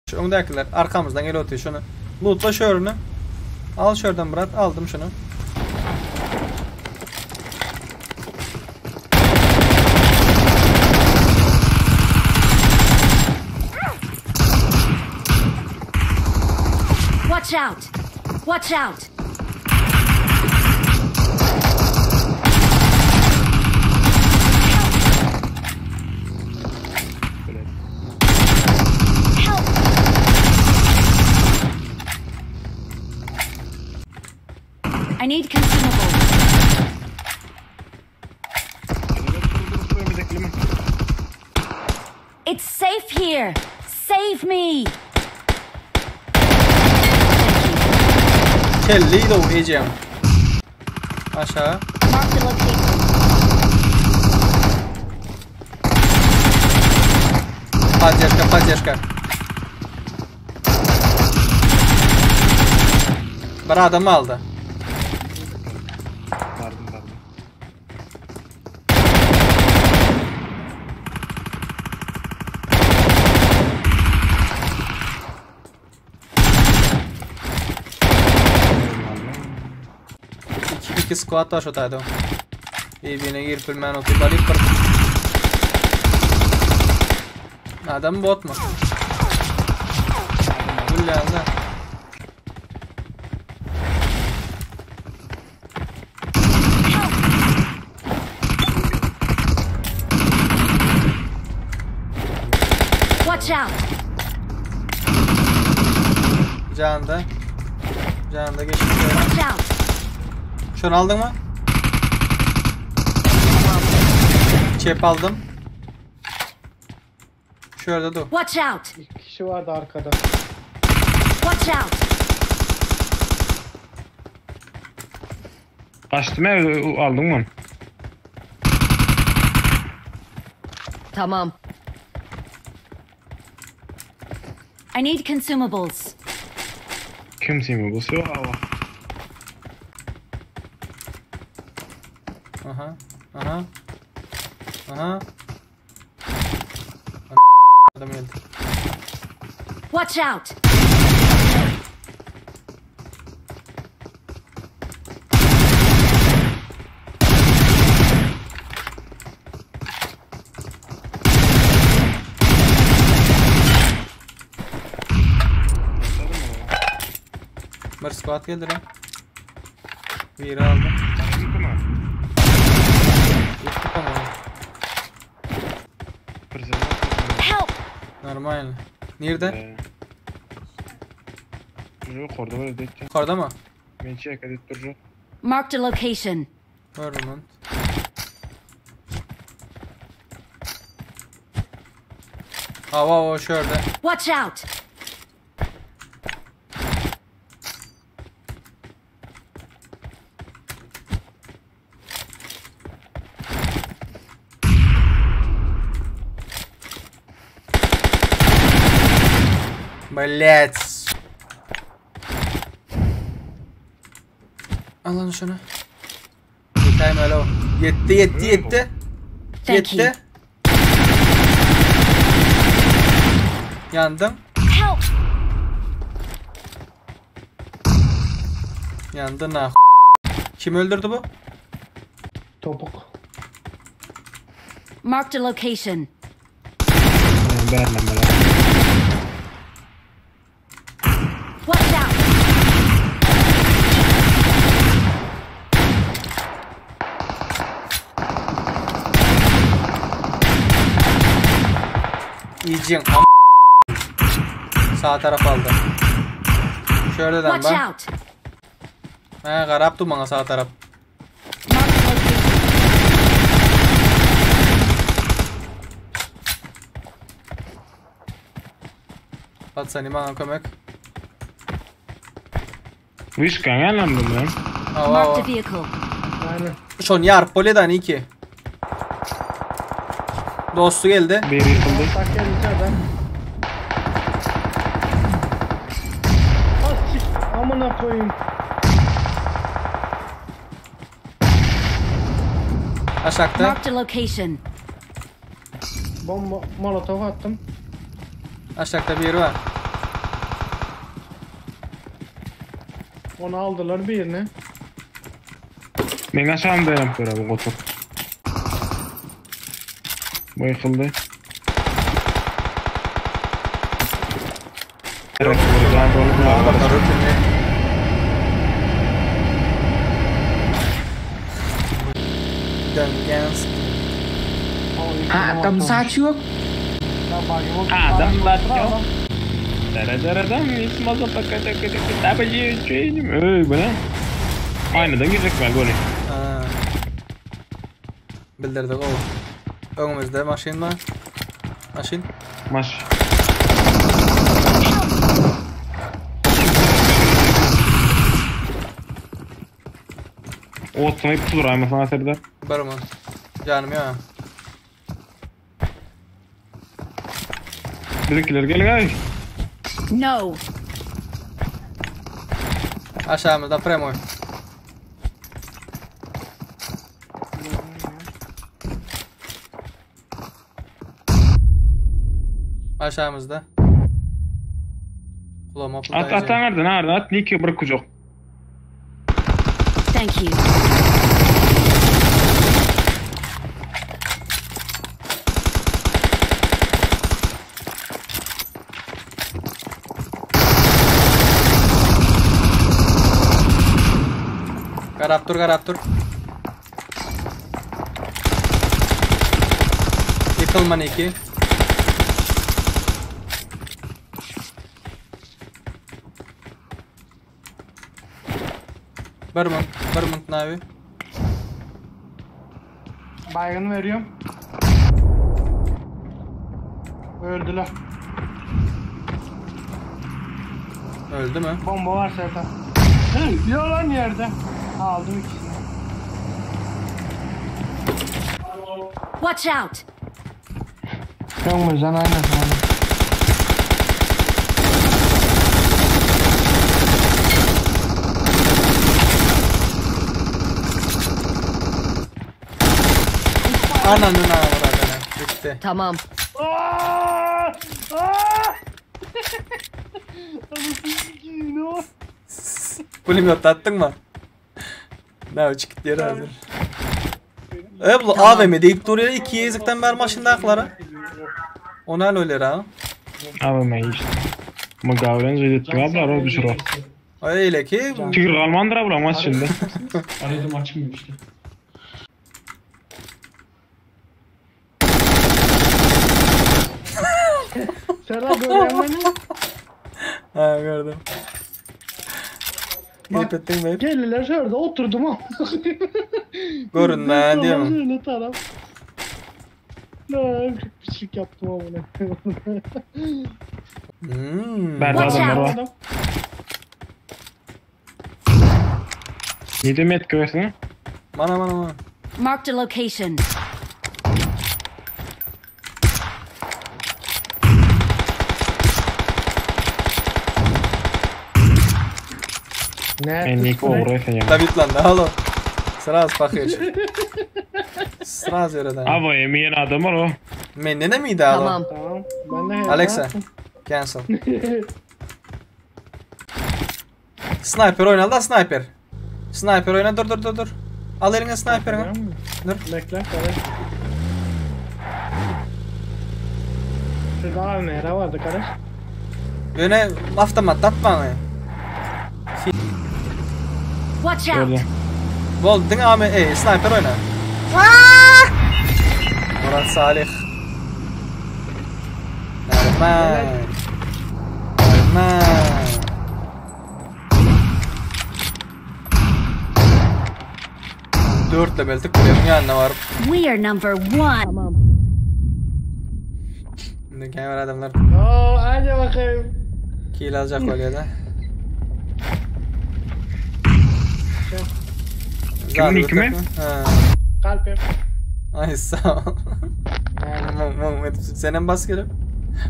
Şu öňdäkiler arkamyzdan gelip otyr. Şunu lootla şörünü. Al şörden brat. Aldım şunu. Watch out! Watch out! Help! I need consumables. It's safe here. Save me. Thank you. Kelli do ejem. Aşağı. Mark the location. Поддержка, поддержка. Bir adam aldy. Bardım bardım. İki, iki squad var şu taýda. Bir-birine girip bilmän otyr. Balyp bir. Adam bot mu? Gülýände. Watch out! Canda. Canda geçti. Watch out! Şunu aldın mı? Çep aldım. Şurada dur. Watch out! İki kişi vardı arkada. Watch out! Kaçtım ev aldın mı? Tamam. I need consumables. Kimsin bu? Bu Allah. Aha. Aha. Aha. Adam geldi. Watch out! Bir squad geldi lan. Biri aldı. Gitti ama. Help! Normal. Nerede? Yukarıda böyle dedi. Yukarıda mı? Men çek edip durur. Marked a location. Görmüyorum. Hava hava şurada. Watch out! Блять. Al lan şunu. Yeter öyle o. Yetti yetti yetti. Thank you. Yetti. Yandım. Help! Yandın ha. Kim öldürdü bu? Topuk. Marked a location. Berlemeler. Watch out! İyicin am Sağ taraf aldı. Şöyleden Watch bak. out! He garap bana sağ taraf. Marked a location. Patsani bana kömek. Vişkan yanlandım lan. Hava Marked a hava. vehicle. Aynen. Şon yar poleden iki. Dostu geldi. Bir yıkıldı. Bak gel içeriden. Ah sik amına koyayım. Aşakta. Marked a location. Bomba molotof attım. Aşakta bir var. Onu aldylar birini. Men aşağımda ýa bu gotur. Bu ýykyldy. Adamlar ötünü. Döngens. Hạ tầm xa trước. Adamlar yok. Öý, bu ne? Aynadan girecek ben golü. Ha. Bildirdik o. Öňümizde maşyn bar. Maşyn. Maş. Otunu ip durayım sana Serdar. Bir mı? Canım ya. Bizimkiler gelin ay. No. Aşağımızda premoy. Aşağımızda. Kulağıma At at nerede nerede at Nick'i bırak kucak. Thank you. Garap dur garap dur. Yıkılma Nick'i. Bir mınt navi. Baygın veriyorum. Öldüler. Öldü mü? Bomba var Serdar. Hı, Yok lan yerde. Aldım ikisini. Watch out. Önümüzden aynen. aynen. Ananın avradını. Bitti. Tamam. Aa! Aa! Anasını sikeyim, ne o? Pulemyot attın mı? Ne o çıkıt yeri hazır. E bu AVM deyip duruyor iki yazıktan beri maşında aklara. Ona öyle ha. Abi ben işte. Mı gavren zeydet gibi abla o düşür o. Öyle ki Tüyür kalmandır abla maç şimdi. Aradım açmıyor işte. Serdar görüyor beni. Ha gördüm. Gidip ettin mi? Geldiler şurada oturdum ama. Görünme diyor mu? Şöyle taraf. Ne çok pislik yaptım amına. Hmm. Berdi Watch adamlar out. var. Yedi met göğsüne. Mana mana mana. Marked a location. Ne? En Nick oraya sen ya. David lan da oğlum. Sraz bakıyor. Sraz yere Abi yemeğin adamı var o. Men ne miydi oğlum? Tamam. Tamam. Ben de Alexa. Cancel. Sniper oyna da sniper. Sniper oyna dur dur dur dur. Al eline sniper'ını. Dur. Bekle kardeş. Şurada AMR vardı kardeş. Öne avtomat atma onu. Watch out. Gördüm. Bol diňe ame ey sniper oyna. Murat Salih. Erman. Erman. Dört level tık buraya yanına varıp. We are number one. Tamam. Şimdi kamera adamlar Oo hadi bakayım. kill alacak oluyor da. Kimin kimi? Ha. Kalp yap. Ay sağ ol. Mum mum senin bas gelip.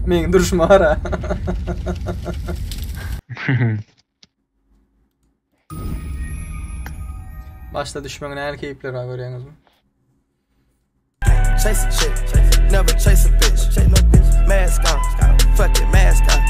Men duruşma var ha. Başta düşmenin her keyifleri var görüyorsunuz mu? Chase a chick, never chase a bitch. Chase no bitch. Mask on, fuck it, mask on.